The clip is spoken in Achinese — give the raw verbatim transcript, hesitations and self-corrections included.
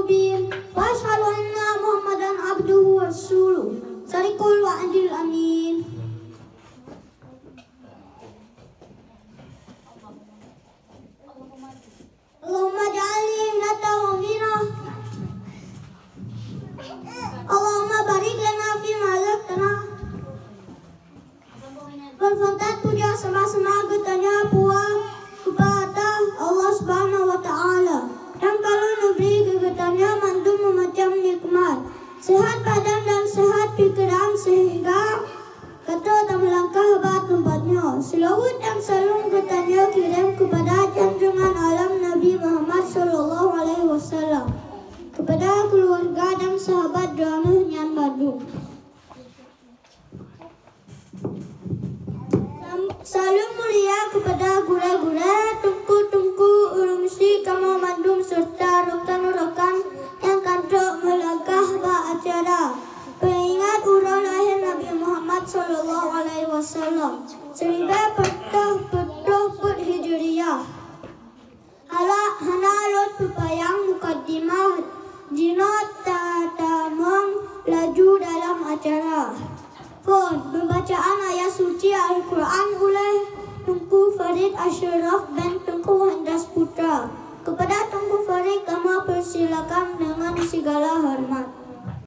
Bin, wa asyhadu anna Muhammadan abduhu wa rasuluh. Sadaqal wa'dil amin. Allahumma ja'alni minat tawabina. Allahumma barik lana fima razaqtana. Beureukat puja sama-sama geutanyoe puwoe kepada Allah Subhanahu wa Ta'ala, nyang ka lheueh neubri keu geutanyoe mandum meumacam nikmat, sehat badan dan sehat pikiran, sehingga ka trok tameulangkah bak teumpat nyoe. Seulaweuet dan saleuem geutanyoe kirém kepada junjungan alam Nabi Muhammad sallallahu alaihi wasallam, kepada keuluwarga dan sahabat droeneuh nyan bandum. Saleuem mulia kepada gurée-gurée, teungku-teungku, ureuëng syik kamoe mandum, serta rakan-rakan nyang ka trok meulangkah bak acara peuingat uroe lahé Nabi Muhammad sallallahu alaihi wasallam, siribée peuet reutôh peuet ploh peuet Hijriah. Hana, hana lôn peupanyang mukadimah, jinoe ta-, tamong laju dalam acara. Phon, pembacaan ayat suci Al-Quran oleh Teungku Farid Ashraf bin Teungku Handas Putra. Kepada Teungku Farid, kamoe persilakan dengan segala hormat.